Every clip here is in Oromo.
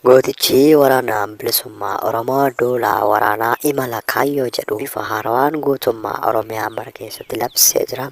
Gootichi Waraana Bilisummaa Oromoo duula waraanaa imala kaayyoo jedhu bifa haarawaan guutummaa Oromiyaa mara keessatti labsee jira.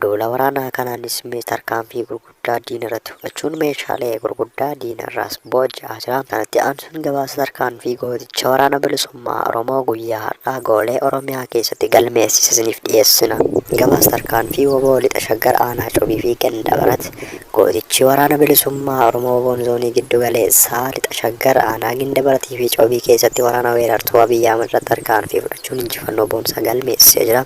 Duula waraanaa kanaanis tarkaanfii gurguddaa diina irratti fudhachuun meeshaalee gurguddaa diina irraas booji'aa jira. Kanatti aansuun gabaasa tarkaanfii gooticha Waraana Bilisummaa Oromoo guyyaa har'aa goolee Oromiyaa keessatti galmeessise isiniif dhiyeessina. Gabaasa tarkaanfii wbo Lixa Shaggar Aanaa Cobii fi Gandabarat Gootichi Waraana Bilisummaa Oromoo Wbo'n Zoonii Giddu Galeessaa Lixa Shaggar Aanaa Gindabaratii fi Cobii keessatti waraana weerartuu Abiy Ahimad irratti tarkaanfii fudhachuun injifannoo boonsaa galmeessisee jira.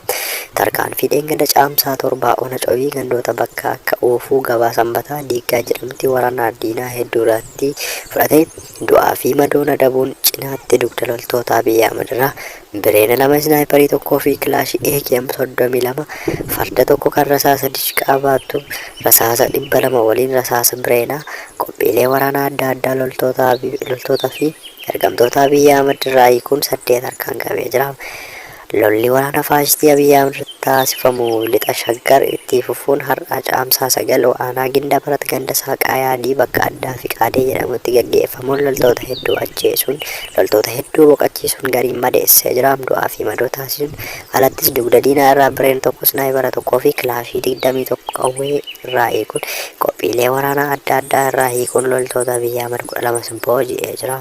Tarkaanfii dheengadda Caamsaa 7 Ona Cobii gandoota bakka akka Uufuu, Gabaa Sanbataa, Diiggaa jedhamutti waraana diinaa hedduu irratti fudhateen du'aa fi madoon adabuun cinaatti dugda loltoota Abiy Ahimad irraa Bireena 2, Isnaayiparii 1 fi Kilaashii AKM 32, Farda 1 kan rasaasa dishqaa baattu, rasaasa 200 waliin rasaasa Bireenaa, qophiilee waraanaa adda addaa loltoota fi ergamtoota Abiy Ahimad irraa hiikuun 8 harkaan qabee jira. Lolli waraana faashistii Abiy Ahimad irratti taasifamu Lixa Shaggar itti fufuun har'a Caamsaa 9 aanaa Gindabarat ganda Saaqaa Yaadii bakka addaa Fiqaadee jedhamutti gaggeeffamuun loltoota hedduu ajjeesuun loltoota hedduu boqachiisuun gariin madeessee jira. Du'aa fi madoo taasisuun alattis dugda diinaa irraa bireen tokko snaayipara tokkoo fi kilaashii 21 qawwee irraa hiikuun qophiilee waraanaa adda addaa irraa hiikuun loltoota Abiy Ahmad 12s booji'ee jira.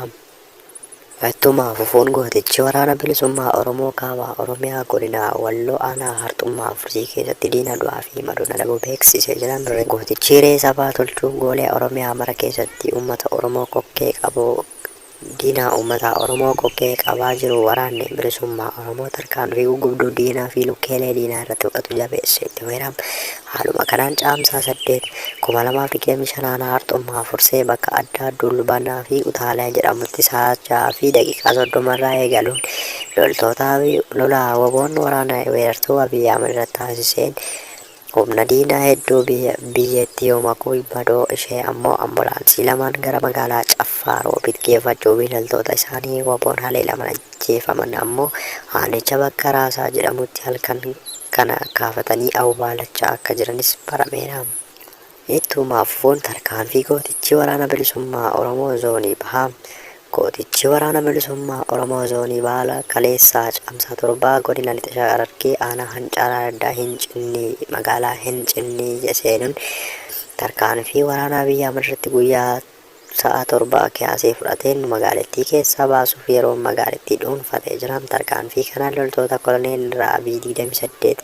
Ittuma fufuun gootichi Waraana Bilisummaa Oromoo Kaaba Oromiyaa Godina Walloo Aanaa Harxummaa Fursii keessatti diina du'aa fi madoon adabuu beeksisee jira. Gootichi hiree sabaa tolchuuf goolee Oromiyaa mara keessatti uummata Oromoo kokkee qabuu diina uummata Oromoo kokkee qabaa jiru Waraanni Bilisummaa Oromoo tarkaanfii guggubduu diinaa fi lukkeelee diinaa irratti fudhatu jabeessee itti fufeera. Haaluma kanaan Caamsaa 8, 2025 aanaa Harxummaa Fursee bakka addaa Dulbanaa fi Utaalaa jedhamutti sa'a 6:30 irraa eegaluun loltoota lola WBOn waraana weerartuu Abiy Ahimad irratti taasiseen humna diinaa hedduu biyyeetti yoo maku madoo ishee ammoo ambulaansii lamaan gara magaalaa Caffaa Roobiit geeffachuu fi loltoota isaanii WBOn haleelaman ajjeefaman ammoo aanicha bakka Raasaa jedhamutti halkan kana kaafatanii awwaalachaa akka jiranis barameera. Ittuma fufuun tarkaanfii gootichi Waraana Bilisummaa Oromoo Zoonii Bahaa Gootichi Waraana Bilisummaa Oromoo Zoonii Bahaa kaleessa Caamsaa 7 Godina Lixa Harargee Aanaa Hancaaraa Araddaa Hincinnii magaalaa Hincinnii seenuun tarkaanfii waraana Abiy Ahimad irratti guyyaa sa'a 7 kaasee fudhateen magaalittii keessaa baasuuf yeroon magaalittii dhuunfatee jira. Tarkaanfii kanaan loltoota koloneel Raabii 28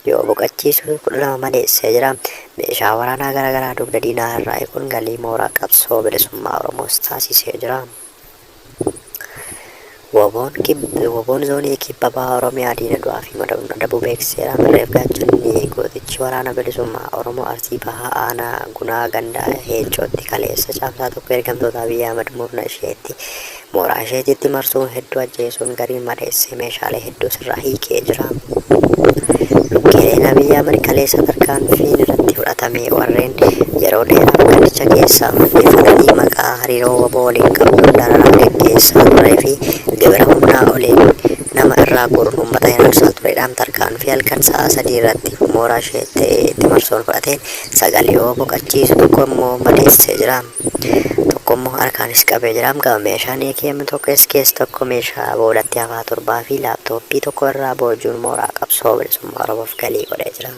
yoo boqachiisu 12 madeessee jira. Meeshaa waraanaa garaagaraa dugda diinaa irraa eeguun galii mooraa qabsoo bilisummaa Oromoos taasisee jira. Woboon Zoonii Kibba Baha Oromiyaa diina du'aa fi madaa'uun adabuu beeksiseera. Mirreef Gaachanni gootichi Waraana Bilisummaa Oromoo Arsii Bahaa Aanaa Gunaa Ganda Heeccootti kaleessa Caamsaa 1 ergamtoota Abiy Ahimad murna isheetti mooraa isheetitti marsuun hedduu ajjeesuun gariin madeessee meeshaalee hedduus irraa hiikee jira. Lukkeeleen Abiy Ahimad kaleessa tarkaanfiin irratti fudhatame warreen yeroo dheeraaf gandicha keessa mandheeffatanii maqaa hariiroo wbo waliin qabduun dararaa geggeessaa turee fi gibira humnaa oliin nama irraa guuruun uummata hiraarsaa turedha. Tarkaanfii halkan sa'a 3:00 irratti mooraa ishee itti marsuun fudhateen 9 yoo boqachiisu tokko immoo madeessee jira. Tokko immoo harkaanis qabee jira. Gama meeshaan AKM 1 SKS 1 meeshaa boodatti hafaa 7 fi laaptooppii 1 irraa boojuun mooraa qabsoo bilisummaa Oromoof galii godhee jira.